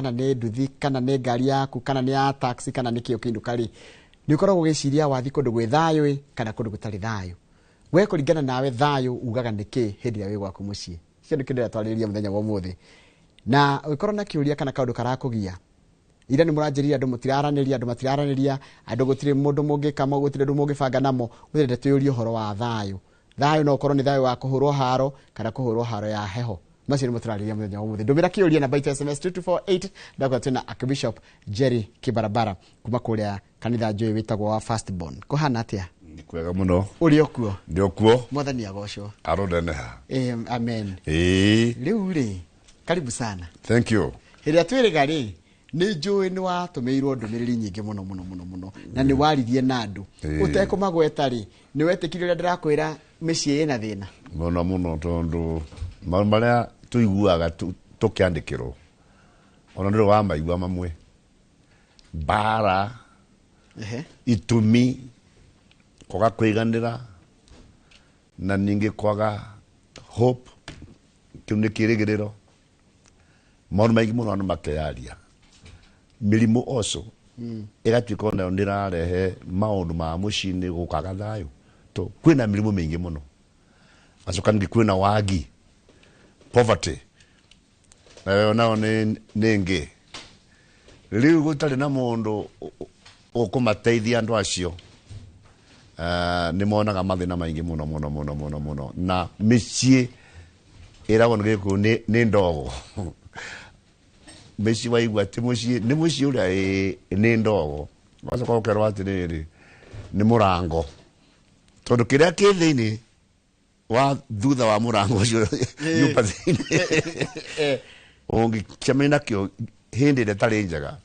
Nĩ nduthi kana nĩ ngari yaku kana nĩ ya taxi kana nĩ kĩo kĩndũ karĩ, nĩ ũkoragwo ũgĩciria wathi kũndũ gwĩ thayũ ĩ kana kũndũ gũtarĩ thayũ. We kũringana nawe thayũ ugaga nĩ kĩ hĩndĩ ĩrĩa wĩ gwaku mũciĩ? Kĩo nĩkĩo ndĩratwarĩrĩria mũthenya wa ũmũthĩ. Na ũngĩkorwo na kĩũria kana kaũndũ karakũgia, ira nĩ mũranjĩrire andũ mũtiraranĩria, andũ matiraranĩria, andũ gũtirĩ mũndũ mũngĩka, gũtirĩ ũndũ mũngĩbanga namo, ũrenda twĩyũrie ũhoro wa thayũ. Thayũ no ũkorwo nĩ thayũ wa kũhũrwo haro kana kũhũrwo haro ya heho. Macio nĩmo tũrarĩrĩria mũthenya wa ũmũthĩ. Ndũmĩra kĩũria namba itũ SMS 2248. Ndakora twĩna Archbishop Jerry Kibarabara kuma kũrĩa kanitha njũĩ wĩtagwo wa Firstborn. Kũhana atĩa? Nĩ kwega mũno. Ũrĩ o kuo? Ndĩ o kuo. Mwathani agocwo. Aroneneha. Amen. Ĩĩ. Rĩu rĩ, karibu sana. Thank you. Hĩrĩa twĩrĩga rĩ, nĩ njũĩ nĩ watũmĩirwo ndũmĩrĩri nyingĩ mũno mũno mũno mũno na nĩ waririe na andũ. Ũtekũmagweta rĩ, nĩ wetĩkirie ũrĩa ndĩrakwĩra mĩciĩ ĩna thĩna? Mũno mũno, tondũ maũndũ marĩa tũiguaga tũkĩandĩkĩrwo ona ndũrĩ wa maigua mamwe, mbara, itũmi, kwaga kũiganĩra, na ningĩ kwaga hope, kĩu nĩ kĩrĩgĩrĩro, maũndũ maingĩ mũno andũ makeyaria, mĩrimũ also ĩgatuĩka onayo nĩ ĩrarehe maũndũ ma mũciĩ-inĩ gũkaga thayũ, to kwĩna mĩrimũ mĩingĩ mũno. Acoka ningĩ kwĩna wagi, poverty, nayo nayo nĩ ĩngĩ. Rĩu gũtarĩ na mũndũ ũkũmateithia andũ acio, nĩ monaga mathĩna maingĩ mũno mũno mũno mũno mũno, na mĩciĩ ĩragwo nĩ gĩkũyũ nĩ ndogo. Mĩciĩ waigua atĩ mũciĩ nĩ mũciĩ ũrĩa nĩ ndogo, wacoka ũkerwo atĩrĩrĩ nĩ mũrango, tondũ kĩrĩa kĩ thĩinĩ wa thutha wa mũrango ũcio nyũmba thĩinĩ ũngĩcemania nakĩo hĩndĩ ĩrĩa ĩtarĩ njega,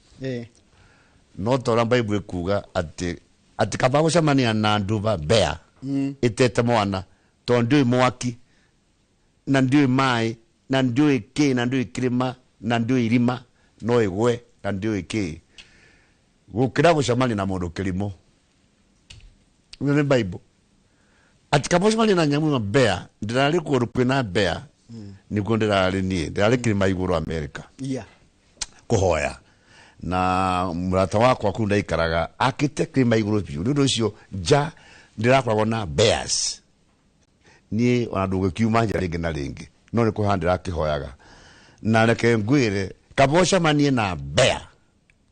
no ta ũrĩa Bible ĩkuga atĩ kaba gũcemania na nduba mbea ĩtete mwana, tondũ ndĩũĩ mwaki na ndĩũĩ maĩ na ndĩũĩ kĩ na ndĩũĩ kĩrĩma na ndĩũĩ irima no ĩgwe na ndĩũĩ kĩ, gũkĩra gũcemania na mũndũ kĩrimũ. Ĩno nĩ Bible atĩ kaba ũcemanie na nyamũ ĩno mbea. Ndĩrarĩ kũndũ kwĩna mbea, nĩkuo ndĩrarĩ niĩ, ndĩrarĩ kĩrĩma igũrũ America kũhoya, na mũrata wakwa kũu ndaikaraga akĩte kĩrĩma igũrũ biũ. Nĩ ũndũ ũcio nja ndĩrakoragwo na bears, niĩ ona ndũgĩkiuma nja rĩngĩ na rĩngĩ, no nĩ kũhoya ndĩrakĩhoyaga. Na reke ngwĩre, kaba ũcemanie na mbea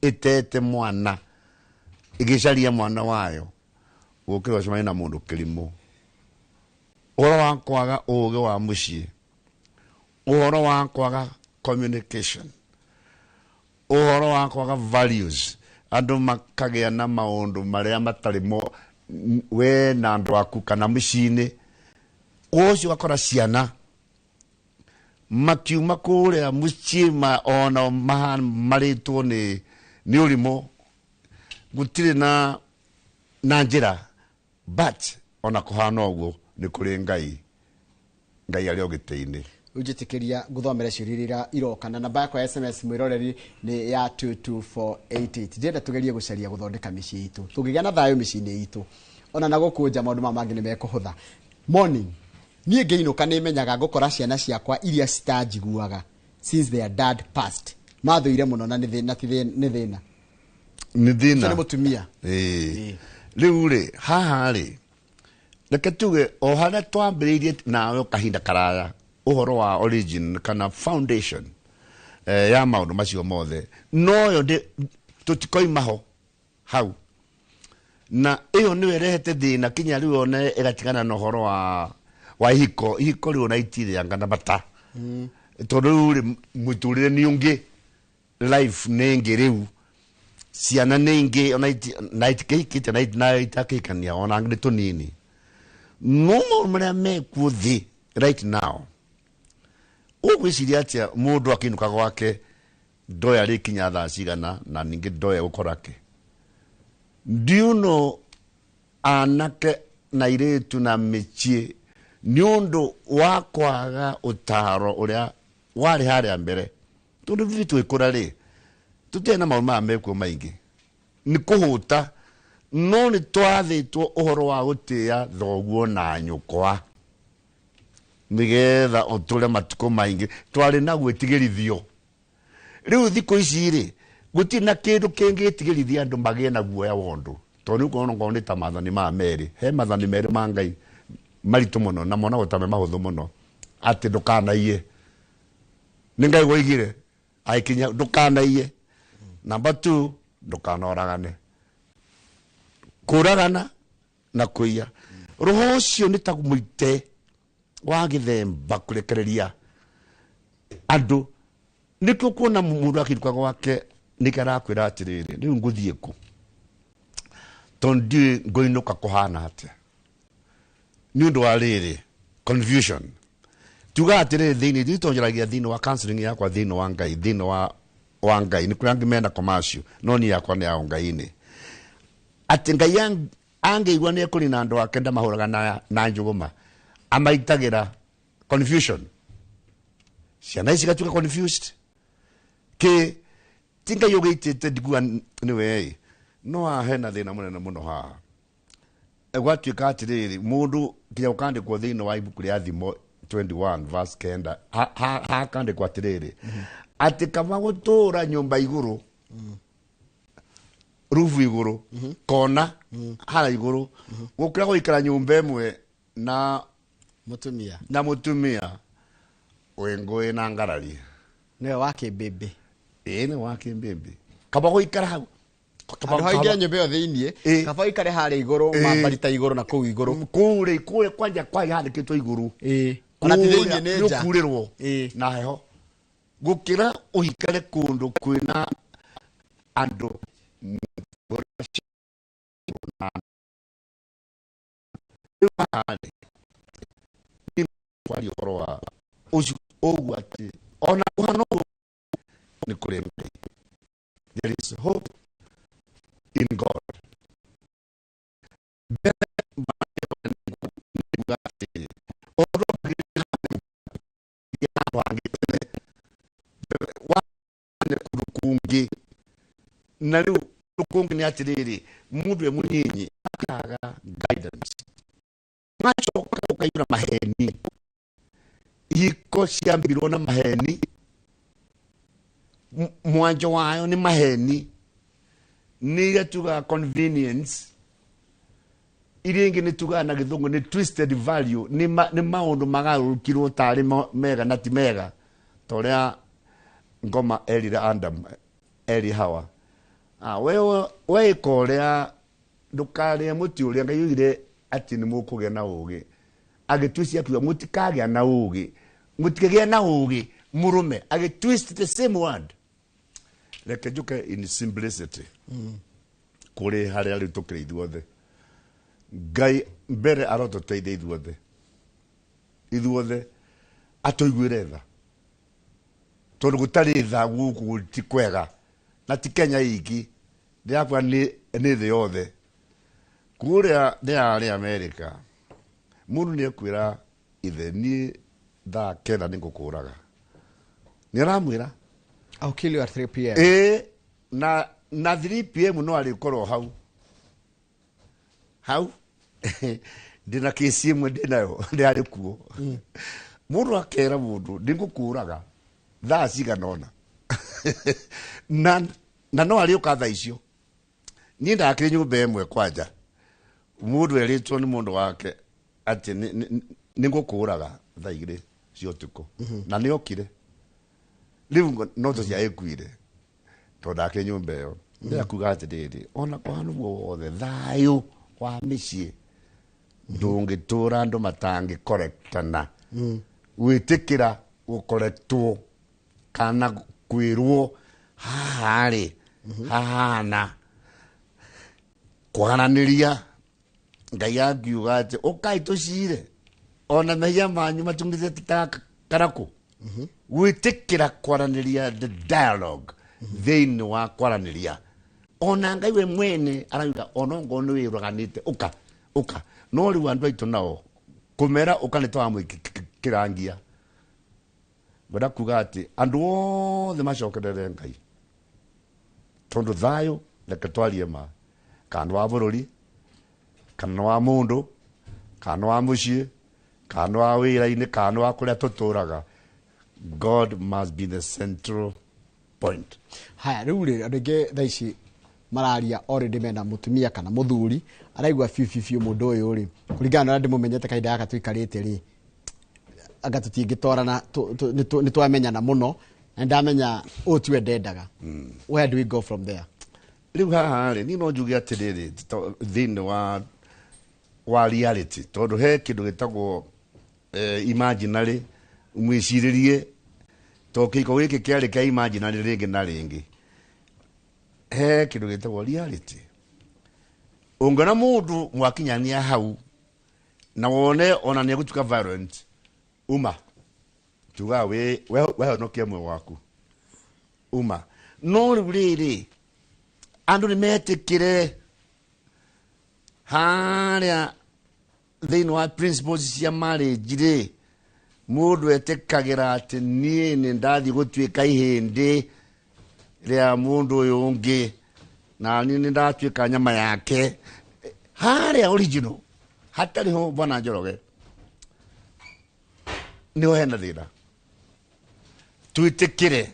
ĩtete mwana ĩgĩcaria mwana wayo gũkĩra ũcemanie na mũndũ kĩrimũ. Ũhoro wa kwaga ũgĩ wa mũciĩ, ũhoro wa kwaga communication, ũhoro wa kwaga values, andũ makagĩa na maũndũ marĩa matarĩ mo we na andũ aku kana mũciĩ-inĩ ũcio, ũgakora ciana makiuma kũrĩa mũciĩ ona marĩtwo nĩ ũrimũ, gũtirĩ na njĩra. But ona kũhana ũguo nĩ kũrĩ Ngai, Ngai arĩ o gĩtĩ-inĩ. Ũnjĩtĩkĩria ngũthomere ciũria iria iroka na namba yakwa ya SMS mwĩroreri nĩ ya 22488. Ndĩrenda tũgerie gũcaria gũthondeka mĩciĩ itũ. Tũngĩgĩa na thayũ mĩciĩ-inĩ itũ, ona na gũkũ nja maũndũ maya mangĩ nĩ mekũhũtha. Morning, niĩ ngĩinũka nĩ menyaga ngũkora ciana ciakwa iria citanjiguaga since their dad passed, mathũire mũno na nĩ ti nĩ thĩna. Nĩ thĩna. Ũcio nĩ mũtumia. Ĩĩ. Rĩu rĩ, haha rĩ, reke tuge o harĩa twambĩrĩirie nawe kahinda karaya, ũhoro wa origin kana foundation ya maũndũ macio mothe, noyo tũtikoima ho hau, na ĩyo nĩyo ĩrehete thĩna kinya rĩu ona ĩgatigana na ũhoro wa ihiko. Ihiko rĩu ona itirĩanga na bata, tondũ rĩu rĩ, mũtũrĩre nĩ ũngĩ, life nĩ ĩngĩ, rĩu ciana nĩ ingĩ, ona na itikĩhikĩte na itakĩhikania, ona angĩ nĩ tũnini. No maũndũ marĩa mekuo thĩ right now, ũgwĩciria atĩa mũndũ akĩinũka gwake ndoya rĩkinya thaa cigana, na ningĩ ndoya gũkora kĩ? Do you know anake na airĩtu na mĩciĩ nĩ ũndũ wa kwaga ũtaro ũrĩa warĩ harĩa mbere? Tondũ ithuĩ twĩkũra rĩ, tũtirĩ na maũndũ maya mekuo maingĩ, nĩ kũhũta, no nĩ twathĩtwo ũhoro wa gũtĩĩa thoguo na nyũkwa nĩgetha ũtũre matukũ maingĩ. Twarĩ na gwĩtigĩrithio. Rĩu thikũ ici rĩ, gũtirĩ na kĩndũ kĩngĩtigĩrithia andũ magĩe na guoya wa ũndũ, tondũ nĩ ũkuona okorwo nĩ ta maathani maya merĩ, he maathani merĩ ma Ngai maritũ mũno na monagwo ta me mahũthũ mũno, atĩ ndũkanaiye. Nĩ Ngai woigire agĩkinya ndũkanaiye. Number 2, ndũkanoragane. Kũragana na kũiya. Roho ũcio nĩ ta mũite wa gĩthemba kũrekereria andũ. Nĩkĩo kuona mũndũ akĩinũka gwake nĩkĩo arakwĩra atĩrĩrĩ, rĩu ngũthiĩ kũ? Tondũ ndiũĩ ngũinũka kũhana atĩa. Nĩ ũndũ wa rĩrĩ, confusion. Tugaga atĩrĩrĩ thĩinĩ, ithuĩ tũnjaragia thĩinĩ wa counseling yakwa, thĩinĩ wa Ngai, thĩinĩ wa Ngai. Nĩ kũrĩ angĩ mena commercial, no niĩ yakwa nĩ ya Ngai-inĩ. Atĩ Ngai angĩigua nĩ ekũnina andũ ake ndamahũraga na njũgũma, amaitagĩra confusion. Ciana ici igatuĩka confused. Kĩ ti Ngai ũgĩitĩte ndigua nĩwe ĩ, no haha hena thĩna mũnene mũno haha. Gwatuĩka atĩrĩrĩ, mũndũ nginya ũkandĩkwo thĩinĩ wa ibuku rĩa Thimo 21 verse 9, hakandĩkwo atĩrĩrĩ, atĩ kaba gũtũũra nyũmba igũrũ, rubu igũrũ, kona harĩa igũrũ, gũkĩra gũikara nyũmba ĩmwe na mũtumia, na mũtumia wĩ ngũĩ na ngarari. Nĩwe wa kĩmbĩmbĩ. Ĩĩ, nĩwe wa kĩmbĩmbĩ. Kaba gũikara hau. Handũ ha ingĩra nyũmba ĩyo thĩiniĩ, kaba ũikare harĩa igũrũ, mambarita igũrũ na kũu igũrũ. Kũrĩa, kũrĩa kwanja kwanja handĩkĩtwo igũrũ. Ona ti thĩiniĩ nĩ nja. Nĩũkurĩrwo na heho. Gũkĩra ũikare kũndũ kwĩna andũ rĩu haha rĩ, niĩ kwaria ũhoro wa ũcio ũguo atĩ ona kũhana ũguo nĩ kũrĩ Ngai. There is hope in God. Mbere ũhoro wa kũndũ kũngĩ, na rĩu kũndũ kũngĩ nĩ atĩrĩrĩ, mũndũ e mũnyinyi akaga guidance, macoka ũkaiyũra maheni, ihiko ciambirwo na maheni, mwanjo wayo nĩ maheni, nĩ iria tugaga convenience, iria ingĩ nĩ tugaga na gĩthũngũ nĩ twisted value, nĩ maũndũ magarũrũkirwo tarĩ mega na ti mega, ta ũrĩa ngoma erire Adam, eri Hawa, we ĩka ũrĩa ndũkarĩe mũtĩ ũrĩa Ngai oigire atĩ nĩ mũkũgĩa na ũũgĩ, agĩtwist akiuga mũtikagĩa na ũũgĩ, mũtikagĩa na ũũgĩ, mũrũme agĩtwist the same word. Reke njũke in simplicity kũrĩ harĩa rĩu tũkĩrĩ ithuothe. Ngai mbere arotũteithia ithuothe, ithuothe atũiguĩre tha, tondũ gũtarĩ tha gũkũ ti kwega, na ti Kenya iki, ndĩrakwĩra nĩ thĩ yothe. Kũrĩa ndĩrarĩ America, mũndũ nĩ ekwĩra ithe niĩ thaa 9 nĩ ngũkũraga, nĩ aramwĩra I'll kill you at 3 p.m. Ĩĩ, na 3 p.m. no arĩkorwo hau hau. Ndĩna kesi ĩmwe ndĩnayo ndĩrarĩ kuo, mũndũ akera mũndũ nĩngũkũraga thaa cigana ũna, na no arĩũka thaa icio. Niĩ ndakĩrĩ nyũmba ĩmwe kwanja, mũndũ erĩtwo nĩ mũndũ wake atĩ nĩngũkũraga thaa 2 cia ũtukũ, na nĩ okire. Rĩu no tũciagĩkuire tondũ ndakĩrĩ nyũmba ĩyo. Ndĩrenda kuga atĩrĩrĩ, ona kũhana ũguo wothe, thayũ wa mĩciĩ ndũngĩtũra andũ matangĩkorektana, gwĩtĩkĩra gũkorektwo kana kwĩrwo haha rĩ hahana kwaranĩria. Ngai angiuga atĩ ũkai tũcire ona mehia manyu matumĩte ta karakũ, gwĩtĩkĩra kwaranĩria, the dialogue thĩinĩ wa kwaranĩria, ona Ngai we mwene arauga ona ongorwo nĩ wĩũraganĩte ũka ũka. No rĩu andũ aitũ nao kũmera ũka nĩ twamwĩkĩrangia. Ngwenda kuga atĩ andũ othe macokerere Ngai, tondũ thayũ, reke twarie ma, kana nĩ wa bũrũri, kana nĩ wa mũndũ, kana nĩ wa mũciĩ, kana nĩ wa wĩra-inĩ, kana nĩ wa kũrĩa tũtũraga, God must be the central Point. Haya, rĩu rĩ, andũ aingĩ thaa ici mararia already mena mũtumia kana mũthuri, araigua biũ biũ biũ mũndũ ũyũ rĩ, kũringana na ũrĩa ndĩmũmenyete kahinda gaka tũikarĩte rĩ, anga tũtingĩtwarana, nĩ twamenyana mũno na ndamenya ũyũ tiwe ndendaga. Where do we go from there? Rĩu haha rĩ, niĩ no njuge atĩrĩrĩ, thĩinĩ wa reality, tondũ he kĩndũ gĩtagwo imaginary, mwĩcirĩrie, to kĩiko gĩkĩ kĩarĩ kĩa imaginary rĩngĩ na rĩngĩ. He kĩndũ gĩtagwo reality. Ũngĩona mũndũ mwakinyania hau na wone ona nĩ egũtuĩka violent, uma tugaga wehonokie muoyo waku, uma. No rĩu rĩrĩ, andũ nĩ metĩkĩre harĩa thĩinĩ wa principles cia marriage rĩ, mũndũ etĩkagĩra atĩ niĩ nĩ ndathiĩ gũtuĩka ihĩndĩ rĩa mũndũ ũyũ ũngĩ, na niĩ nĩ ndatuĩka nyama yake. Harĩa original hatarĩ ho, bwana Njoroge, nĩho hena thĩna. Twĩtĩkĩre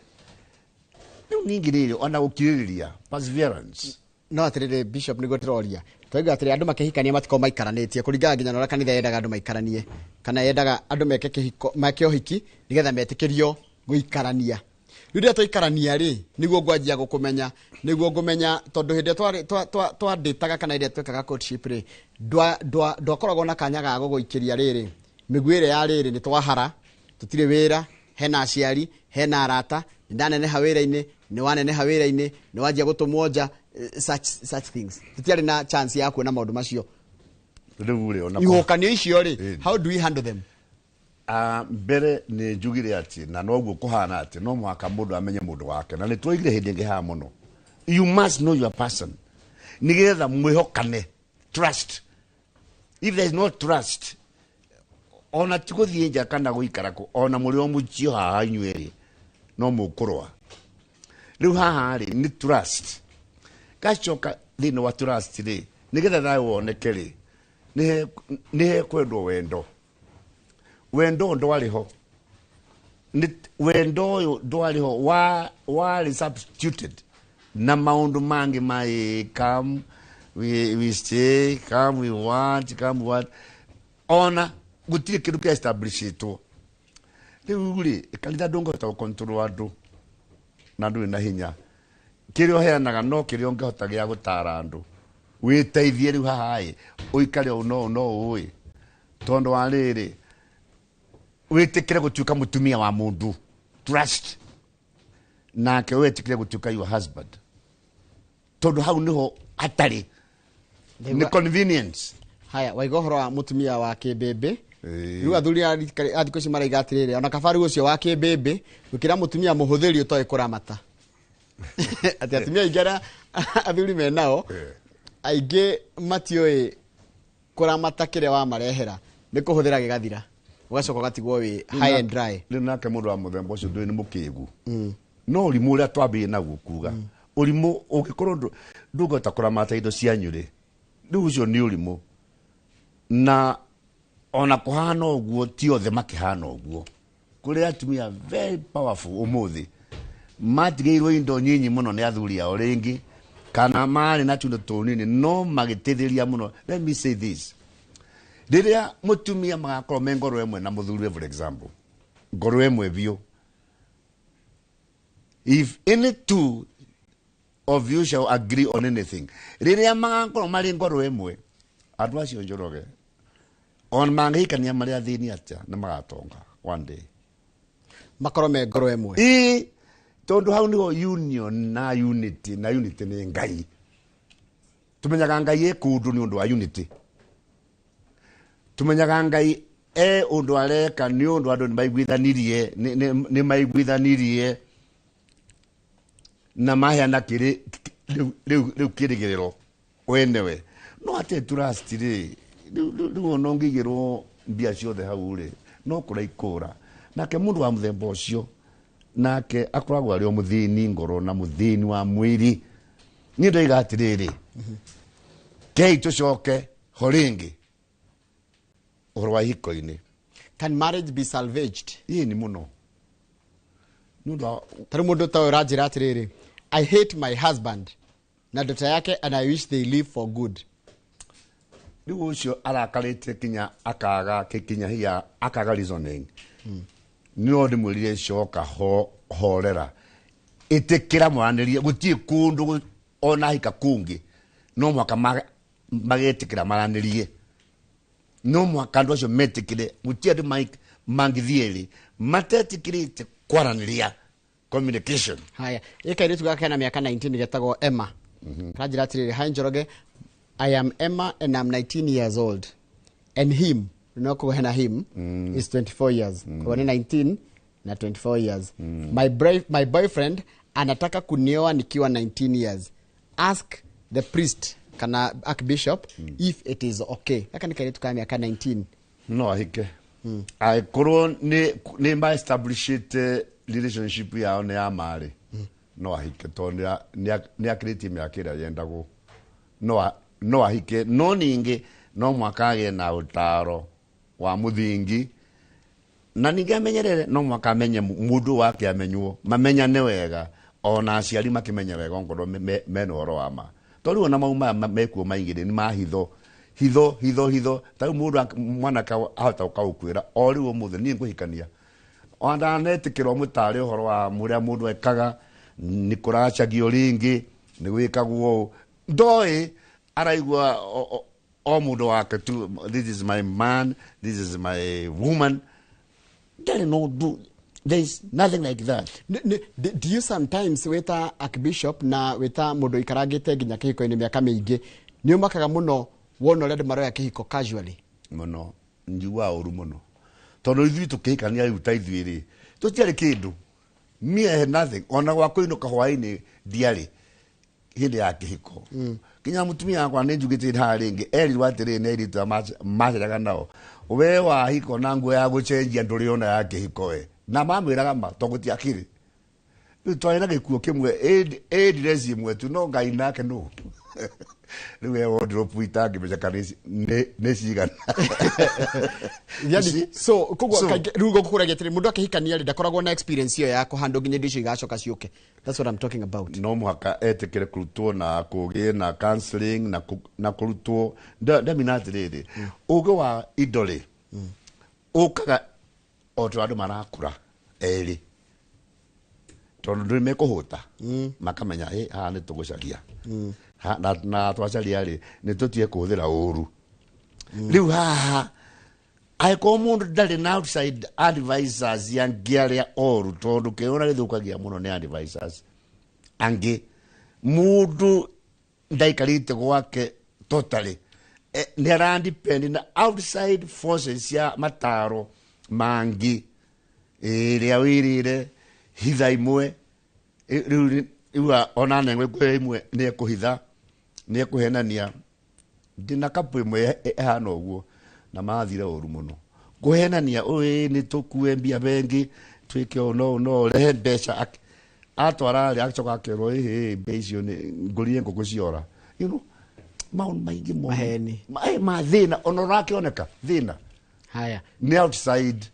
rĩu ningĩ rĩrĩ, ona gũkirĩrĩria, perseverance. No atĩrĩrĩ, Bishop, nĩguo ndĩroria, twaigua atĩrĩ, andũ makĩhikania matikorwo maikaranĩtie kũringana nginya na ũrĩa kanitha yendaga andũ maikaranie, kana yendaga andũ meke kĩhiko, meke ũhiki nĩgetha metĩkĩrio gũikarania. Rĩu rĩrĩa twaikarania rĩ, nĩguo ngwanjia gũkũmenya, nĩguo ngũmenya, tondũ hĩndĩ ĩrĩa twandĩtaga kana hĩndĩ ĩrĩa twekaga courtship rĩ, ndwakoragwo na kanya ga gũgũikĩria rĩrĩ mĩguĩ ĩrĩa ya rĩrĩ, nĩ twahara, tũtirĩ wĩra, hena aciari, hena arata, nĩ ndaneneha wĩra-inĩ, nĩ waneneha wĩra-inĩ, nĩ wanjia gũtũmwo nja, such things. Tũtiarĩ na chance ya kuona maũndũ macio. Rĩu rĩ, ona ihuhũkanio icio rĩ, Ĩĩ. how do we handle them? Mbere nĩ njugire atĩ na noguo kũhana atĩ no mũhaka mũndũ amenye mũndũ wake, na nĩ twoigire hĩndĩ ĩngĩ haha mũno, you must know your person nĩgetha mwĩhokane. Trust. If there is no trust, ona ti gũthiĩ nja kana gũikara kũ, ona mũrĩ o mũciĩ haha inyuĩ erĩ no mũkũrũa. Rĩu haha rĩ, nĩ trust. Gacoka thĩinĩ wa trust rĩ, nĩgetha thayũ woneke rĩ, nĩ hekwendwo wendo. Wendo ndwarĩ ho. Nĩ wendo ũyũ ndwarĩ ho, warĩ substituted na maũndũ mangĩ ma come we stay, come we want, come what, ona gũtirĩ kĩndũ kĩa establishĩtwo. Rĩu rĩ, kanitha ndũngĩhota gũcontrol andũ na ndũrĩ na hinya. Kĩrĩa ũheanaga no kĩrĩa ũngĩhota gĩa gũtara andũ wĩteithie. Rĩu haha ĩ, ũikare ũũ no ũũ no ũũ ĩ, tondũ wa rĩrĩ, wĩtĩkĩre gũtuĩka mũtumia wa mũndũ, trust, nake wĩtĩkĩre gũtuĩka your husband, tondũ hau nĩho hatarĩ nĩ convenience. Haya, waiga ũhoro wa mũtumia wa kĩmbĩmbĩ. Ĩĩ. Rĩu athuri a thikũ ici maraiga atĩrĩrĩ, ona kaba rĩu ũcio wa kĩmbĩmbĩ gũkĩra mũtumia mũhũthĩri ũtoĩ kũramata, atĩ atumia aingĩ arĩa athuri menao aingĩ matiũĩ kũramata, kĩrĩa wamarehera nĩ kũhũthĩra gĩgathira, ũgacoka ũgatigwo wĩ high and dry. Rĩu nake mũndũ wa mũthemba ũcio ndũĩ nĩ mũkĩgu, no ũrimũ ũrĩa twambĩrĩrie naguo kuga, ũrimũ ũngĩkorwo ndũngĩhota kũramata indo cianyu rĩ, rĩu ũcio nĩ ũrimũ. Na ona kũhana ũguo, ti othe makĩhana ũguo. Kũrĩ atumia very powerful ũmũthĩ matigĩirwo indo nyinyi mũno nĩ athuri ao rĩngĩ, kana marĩ na tundo tũnini no magĩteithĩrĩria mũno. Let me say this, rĩrĩa mũtumia magakorwo me ngoro ĩmwe na mũthuri, for example, ngoro ĩmwe biũ, if any two of you shall agree on anything, rĩrĩa magakorwo marĩ ngoro ĩmwe, andũ acio, Njoroge, ona mangĩhikania marĩ athĩni atĩa, nĩ magatonga one day. Makorwo me ngoro ĩmwe. Ĩĩ, tondũ hau nĩho union na unity, na unity nĩ Ngai. Tumenyaga Ngai e kũndũ nĩ ũndũ wa unity. Tumenyaga Ngai e ũndũ areka nĩ ũndũ andũ nĩ maiguithanirie, nĩ maiguithanirie na maheana kĩrĩ rĩu kĩrĩgĩrĩro wenewe. No atĩ trust rĩ, rĩu ona ũngĩigĩrwo mbia ciothe hau rĩ, no kũra ikũra. Nake mũndũ wa mũthemba ũcio nake akoragwo arĩ o mũthĩni ngoro na mũthĩni wa mwĩrĩ. Niĩ ndoiga atĩrĩrĩ, kei tũcoke ho rĩngĩ ũhoro wa ihiko-inĩ. Can marriage be salvaged? Ĩĩ, nĩ mũno. Nĩ ũndũ wa Tarä må ndå ta å ranjä ra atä rä rä, "I hate my husband na ndota yake and I wish they live for good." Rĩu ũcio arakarĩte kinya akaga kinya hiya akaga reasoning. No ndĩmwĩrire, coka ho, horera, ĩtĩkĩra mwaranĩrie. Gũtirĩ kũndũ ona hika kũngĩ no mũhaka magetĩkĩra maranĩrie, no mũhaka andũ acio metĩkĩre. Gũtirĩ andũ mangĩthiĩ rĩ matetĩkĩrĩte kwaranĩria, communication. Haya, ä kairä tu gake na mä aka 19 getagwo Emma karanjä ra atä rä rä, "Hi Njoroge, I am Emma and I'm 19 years old and him," no koguo hena him, "is 24 years." Koguo nĩ 19 na 24 years. My boyfriend anataka kunioa nikiwa 19 years. Ask the priest kana archbishop if it is okay." Gaka nĩ kairĩtu ka mĩaka 19. No ahike angĩkorwo nĩ ma establishĩte relationship yao nĩ ya marĩ. No ahike tondũ nĩ akĩrĩtie mĩaka ĩrĩa yendagwo. No ahike, no ningĩ no mwaka agĩe na ũtaro wa mũthingi na ningĩ amenyerere. No mwaka amenye mũndũ wake, amenywo, mamenyane wega, ona aciari makĩmenye wega ongorwo mena ũhoro wa ma. Tondũ rĩu ona mau maya mekuo maingĩ rĩ, nĩ ma hitho hitho hitho hitho. Ta rĩu mũndũ mwanake ahota gũkaũkwĩra o rĩu ũmũthĩ, "Niĩ ngũhikania," ona ndanetĩkĩrwo mũtare ũhoro wa mũrĩa mũndũ ekaga, nĩ kũracagio rĩngĩ, nĩ gwĩkagwo ũũ, ndoĩ araigua o mũndũ wake tu, "This is my man, this is my woman." Ndarĩ no do, there is nothing like that. Do you sometimes, wĩta archbishop na wĩta mũndũ ikarangĩte nginya kĩhiko-inĩ mĩaka mĩingĩ, nĩ ũmakaga mũno wona ũrĩa andũ maroya kĩhiko casually? Mũno, njiguaga ũru mũno tondũ ithuĩ tũkĩhikania rĩu ta ithuĩ rĩ, tũtiarĩ kĩndũ. Me, I had nothing, ona gwa kũinũka hwaĩ-inĩ ndiarĩ hĩndĩ ya kĩhiko. Kinya mũtumia wakwa nĩ njugĩte haha rĩngĩ erirwo atĩrĩrĩ nĩ airĩtu arĩa maceraga nao, "We wahiko na nguo ya gũcenjia ndũrĩ ona ya kĩhiko we," na mamwĩraga ma tondũ gũtiakĩrĩ. Rĩu twarĩ na gĩkuo kĩmwe, ĩ dress ĩmwe tu, no Ngai nake nũ rĩu e wardrobe itangĩmenya kana nĩ cigana. Yani, You see? so koguo kaingĩ rĩu gũkũragia atĩrĩ, mũndũ akĩhikania rĩ, ndakoragwo na experience ĩyo ya kũhandwo nginya indo icio igacoka ciũke. That's what I'm talking about. No mũhaka etĩkĩre kũrutwo na kũgĩe na counseling na kũrutwo. Ndamina atĩrĩrĩ, ũgĩ wa indo rĩ ũkaga o ta andũ marakũra erĩ, tondũ ndũrĩ mekũhũta makamenya, "Ĩ haha nĩ tũgũcaria. Na twacaria rĩ, nĩ tũtige kũhũthĩra ũru rĩu haha." Angĩkorwo mũndũ ndarĩ na outside advisors angĩ arĩa oru, tondũ kĩrĩa gĩthũkagia mũno nĩ advisors angĩ, mũndũ ndaikarĩte gwake totally, nĩ aradepend na outside forces cia mataro mangĩ, ĩrĩa wĩrĩre hitha imwe. Rĩu ona nengwe kwĩ imwe nĩ ekũhitha, nĩ ekũhenania. Ndĩna kapu ĩmwe ĩhana ũguo na mathire ũru mũno kũhenania, "Ũĩ nĩ tũkue mbia bengi twĩke ũũ," no no rehe mbeca. Atwara rĩ, acoka akerwo, "Ĩhĩ, mbia icio nĩ ngũrire ngũkũ ciora." Maũndũ maingĩ mũno. Maheni. Ma thĩna ona ũrakĩoneka thĩna. Haya. Nĩ outside,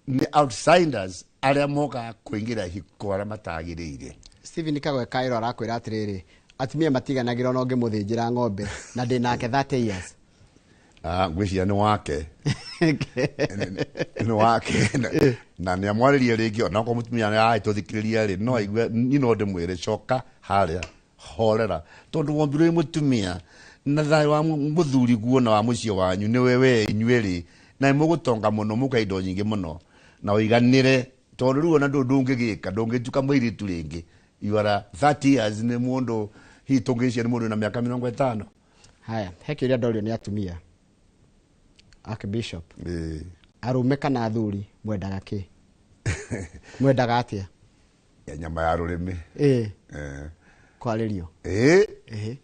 nĩ outsiders arĩa mokaga kũingĩra hiko arĩa matagĩrĩire. Stephen Kagwe Kairo arakwĩra atĩrĩrĩ, atumia matiganagĩra ona ũngĩmũthĩnjĩra ng'ombe, na ndĩ nake 30 years. Ah, ngwĩciria nĩ wake, nĩ wake na nĩ amwarĩrie rĩngĩ. Onakorwo mũtumia nĩ aragĩtũthikĩrĩria rĩ, no aigue niĩ no ndĩmwĩre, coka harĩa, horera, tondũ wombirwo wĩ mũtumia na thayũ wa mũthuri guo na wa mũciĩ wanyu nĩwe we inyuĩ rĩ, na nĩ mũgũtonga mũno, mũka indo nyingĩ mũno na ũiganĩre, tondũ rĩu ona ndũngĩgĩka, ndũngĩtuka mũirĩtu rĩngĩ. You are a 30 years, nĩ mũndũ hihi tũngĩcia nĩ mũndũ na mĩaka 50. Haya, he kĩũria ndorio nĩ atumia, archbishop. Ĩĩ. Arũme kana athuri mwendaga kĩ? Mwendaga atĩa? Ya nyama ya rũrĩmĩ. Ĩ. Eh. Kwarĩrio. Ĩĩ. Ĩhĩ.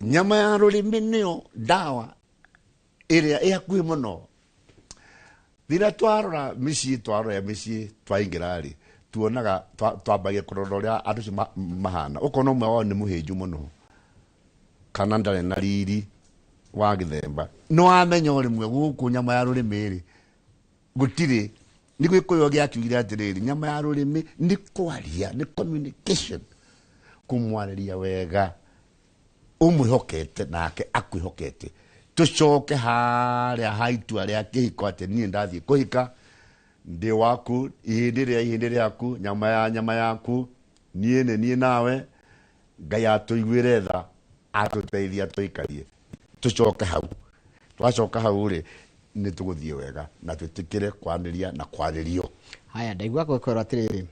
Nyama ya rũrĩmĩ nĩyo ndawa ĩrĩa ĩ hakuhĩ mũno. Rĩrĩa twarora mĩciĩ, twarora mĩciĩ twaingĩra rĩ, tuonaga twambagia kũrora ũrĩa andũ acio mahana. Ũkona ũmwe wao nĩ mũhĩnju mũno kana ndarĩ na riri wa gĩthemba, nĩ wamenya o rĩmwe gũkũ nyama ya rũrĩmĩ rĩ gũtirĩ. Nĩ Gĩkũyũ gĩakiugire atĩrĩrĩ, nyama ya rũrĩmĩ nĩ kwaria, nĩ communication, kũmwarĩria wega ũmwĩhokete nake akwĩhokete. Tũcoke harĩa ha itua rĩa kĩhiko atĩ niĩ ndathiĩ kũhika ndĩ waku, ihĩndĩ rĩa ihĩndĩ rĩaku, nyama ya nyama yaku, niĩ nĩ niĩ nawe. Ngai atũiguĩre tha, atũteithia tũikarie. Tũcoke hau. Twacoka hau rĩ, nĩ tũgũthiĩ wega na twĩtĩkĩre kwanĩria na kwarĩrio. Haya, ndaigua gwĩkwĩrwo atĩrĩrĩ,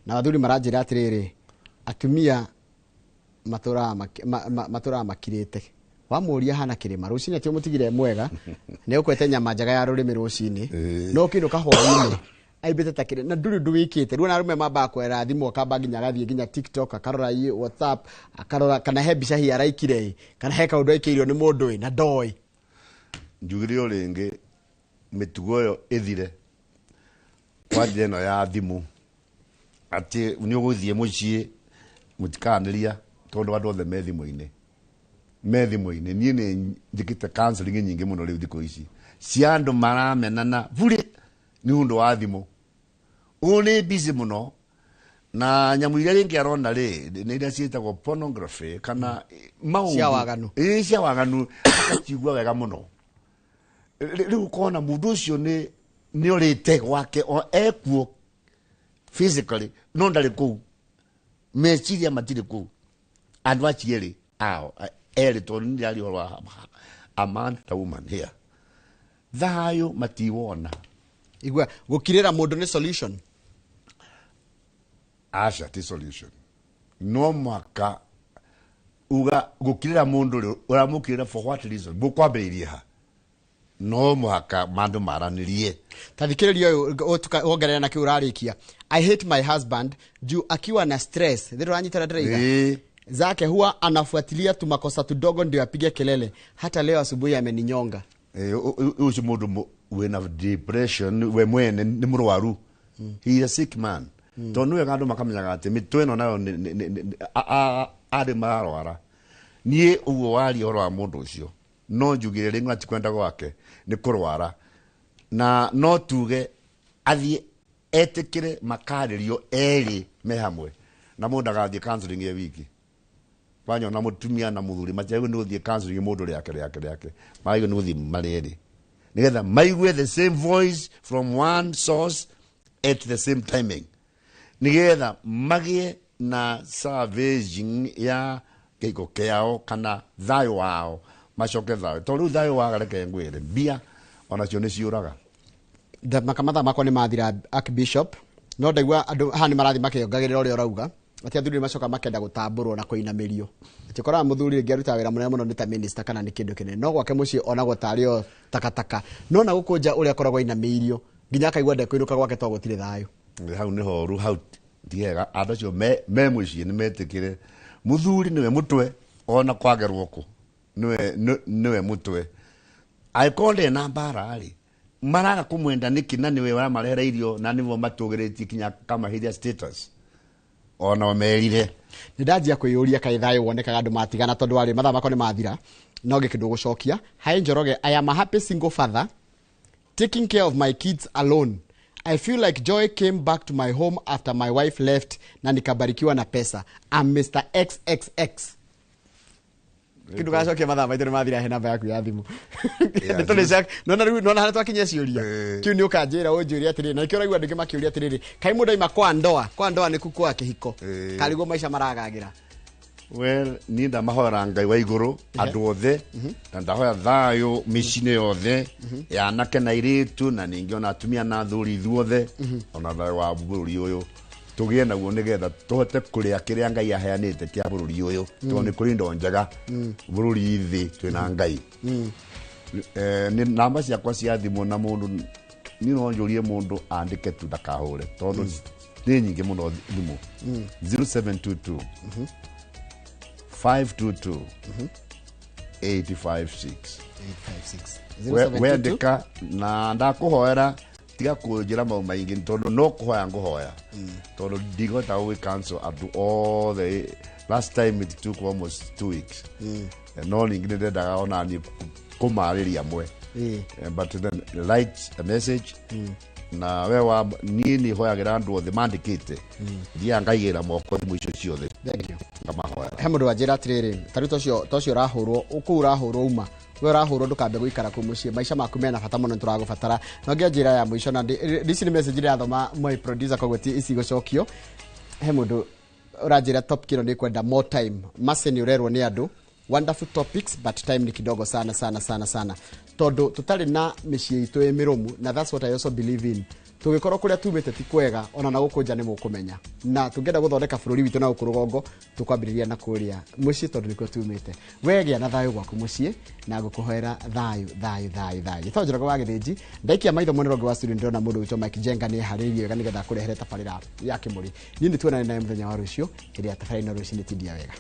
na athuri maranjĩra atĩrĩrĩ, atumia matũraga makirĩte. Wamũria hana kĩrĩma rũcinĩ atĩ ũmũtigire mwega, nĩ ũkwete nyama njega ya rũrĩmĩ rũcinĩ, no ũkĩinũka hwainĩ aimbĩte ta kĩrĩma na ndũrĩ ũndũ wĩkĩte. Rĩu ona arũme mambaga kwerera thimũ, akamba nginya agathiĩ nginya TikTok, akarora WhatsApp, akarora kana he mbica hihi araikire ĩ, kana he kaũndũ aikĩirio nĩ mũndũ ĩ, na ndoĩ. Njugire o rĩngĩ mĩtugo ĩyo ĩthire kwa njĩra ĩno ya thimũ, atĩ nĩ ũgũthiĩ mũciĩ mũtikaranĩria tondũ andũ othe me thimũ-inĩ, me thimũ-inĩ. Niĩ nĩ njĩkĩte counseling nyingĩ mũno rĩu thikũ ici cia andũ maramenana bure nĩ ũndũ wa thimũ. Ũũ nĩ busy mũno na nyamũ iria rĩngĩ arona rĩ nĩ iria ciĩtagwo pornography kana maũndũ cia waganu. Ĩĩ, cia waganu, akacigua wega mũno. Rĩu ũkona mũndũ ũcio nĩ orĩte gwake, o ekuo physically no ndarĩ kũu, meciria matirĩ kũu. Andũ acio erĩ ao erĩ, tondũ nĩ ndĩraria ũhoro wa a man na woman here, thayũ matiwona. Igua gũkirĩra mũndũ nĩ solution? Aca, ti solution. No mũhaka uga gũkirĩra mũndũ rĩ, ũramũkirĩra for what reason? Mũkwambĩrĩirie ha? No mũhaka mandũ maranĩrie. Ta thikĩrĩria ũyũ, wongerera na kĩu ũrarĩkia. I hate my husband juu akiwa na stress thĩ ũranyitana ndĩraiga zake huwa anafuatilia tumakosa tudogo ndio apige kelele. Hata leo asubuhi ameninyonga. Ũcio mũndũ wĩna depression we mwene nĩ mũrwaru, he is a sick man, tondũ nĩ wega andũ makamenyaga atĩ mĩtwe ĩno nayo arĩ mararwara. Niĩ ũguo waria ũhoro wa mũndũ ũcio, no njugire rĩngĩ ti kwenda gwake nĩ kũrwara, na no tuge athiĩ etĩkĩre makarĩrio erĩ me hamwe, na mũndũ agathiĩ counseling ye wiki. Wanyona mũtumia na mũthuri matiagĩrĩirwo nĩ gũthiĩ counseling mũndũ rĩake rĩake rĩake, magĩrĩirwo nĩ gũthiĩ marĩ erĩ nĩgetha maigue the same voice from one source at the same timing, nĩgetha magĩe na salvaging ya kĩhiko kĩao kana thayũ wao, macoke thayũ, tondũ rĩu thayũ waga, reke ngwĩre, mbia onacio nĩ ciũraga. Makamatha makwa nĩ mathira, Archbishop, no ndaigua andũ haha nĩ marathiĩ makĩongagĩrĩra ũrĩa ũrauga atĩ athuri nĩ macoka makenda gũtambũrwo na kũinamĩrio, atĩ ũkoraga mũthuri rĩngĩ arutaga wĩra mũnene mũno, nĩ ta minister kana nĩ kĩndũ kĩnene, no gwake mũciĩ onagwo tarĩ o takataka, no na gũkũ nja ũrĩa akoragwo ainamĩirio nginya akaigua ndekũinũka gwake tondũ gũtirĩ thayũ. Hau nĩ horu, hau ti hega. Andũ acio me mũciĩ nĩ metĩkĩre mũthuri nĩwe mũtwe, ona kwagerwo kũ nĩwe mũtwe. Angĩkorwo ndarĩ na mbara rĩ, maraga kũmwenda nĩkĩ na nĩwe ũramarehera irio na nĩwe matũgĩrĩtie kinya akamaheithia status ona merire? Nĩ ndanjia kwĩyũria kaĩ thayũ wonekaga andũ matigana, tondũ warĩ mathaa makwa nĩ mathira, no gĩkĩ ndũgũcokia. Hi Njoroge, I am a happy single father taking care of my kids alone. I feel like joy came back to my home after my wife left na nikabarikiwa na pesa. I'm Mr. XXX. Kindu gacokia, mathaa maitũ nĩ mathira, he namba yaku ya thimũ. Yeah. Nona rĩu nona harĩa twakinyia ciũria kiu nĩ ũkanjĩra ũnjũrie atĩrĩrĩ, na nĩkĩo ũraigua andũ aingĩ makĩũria atĩrĩrĩ, kaĩ mũndũ aima kwa ndoa, kwa ndoa nĩ kwa kĩhiko, karĩguo maica maragagĩra? Well, niĩ ndamahoera Ngai wa igũrũ andũ othe, na ndahoya thayũ mĩciĩ-inĩ yothe ya anake na airĩtu, na ningĩ ona atumia na athuri, ithuothe, ona thayũ wa bũrũri ũyũ tũgĩe naguo, nĩgetha tũhote kũrĩa kĩrĩa Ngai aheanĩte kĩa bũrũri ũyũ, tondũ nĩ kũrĩ indo njega bũrũri thĩ twĩna Ngai. Nĩ namba ciakwa cia thimũ, na mũndũ niĩ no njũrie mũndũ andĩke tu, ndakahũre tondũ nĩ nyingĩ mũno thimũ. 0722 522 856. 856. Wendĩka na ndakũhoera, tiga kũnjĩra maũ maingĩ tondũ no kũhoya ngũhoya, tondũ ndigota gwĩ cancel andũ othe. Last time it took almost 2 weeks. No ningĩ nĩ ndendaga ona niĩ kũmarĩria amwe. But then write a message. Na we wa niĩ nĩ hoyagĩra andũ othe mandĩkĩte, thiaga ngaigĩrĩra moko thimũ icio ciothe. Thank you. Ngamahoera. He mũndũ wanjĩra atĩrĩrĩ, tarĩu tocio ũrahũrwo kũu, ũrahũrwo uma we ũrahũrwo, ndũkambe gũikara kũu mũciĩ, maica maku mena bata mũno, nĩtũragũbatara. Na ũngĩ anjĩra ya mũico, na ici nĩ message ndĩrathoma, my producer, koguo ti ici gũcokio. He mũndũ ũranjĩra top kilo nĩ kwenda more time mase, nĩ ũrerwo nĩ andũ. Wonderful topics, but time ni kidogo sana sana sana sana, tondũ tũtarĩ na mĩciĩ itũ ĩ mĩrũmu, na that's what I also believe in. Tũgĩkorwo kũrĩa tumĩte ti kwega, ona na gũkũ nja nĩ mũkũmenya, na tũngĩenda gũthondeka bũrũri witũ na gũkũ rũgongo, tũkwambĩrĩria na kũrĩa mũciĩ, tondũ nĩkuo tumĩte. We gĩa na thayũ gwaku mũciĩ, na ngũkũhoera thayũ, thayũ, thayũ, thayũ. Gĩtoo Njoroge wa Gĩthĩnji. Ndaikia maitho mwena ũngĩ wa studio, ndĩrona mũndũ wĩtwo Mike Jenga nĩ eharĩirie wega nĩgetha akũrehere tabarĩra ya kĩmũrĩ. Niĩ nĩ tuonane naye mũthenya wa rũciũ hĩndĩ ya tabarĩra ĩno rũcinĩ. Tindia wega.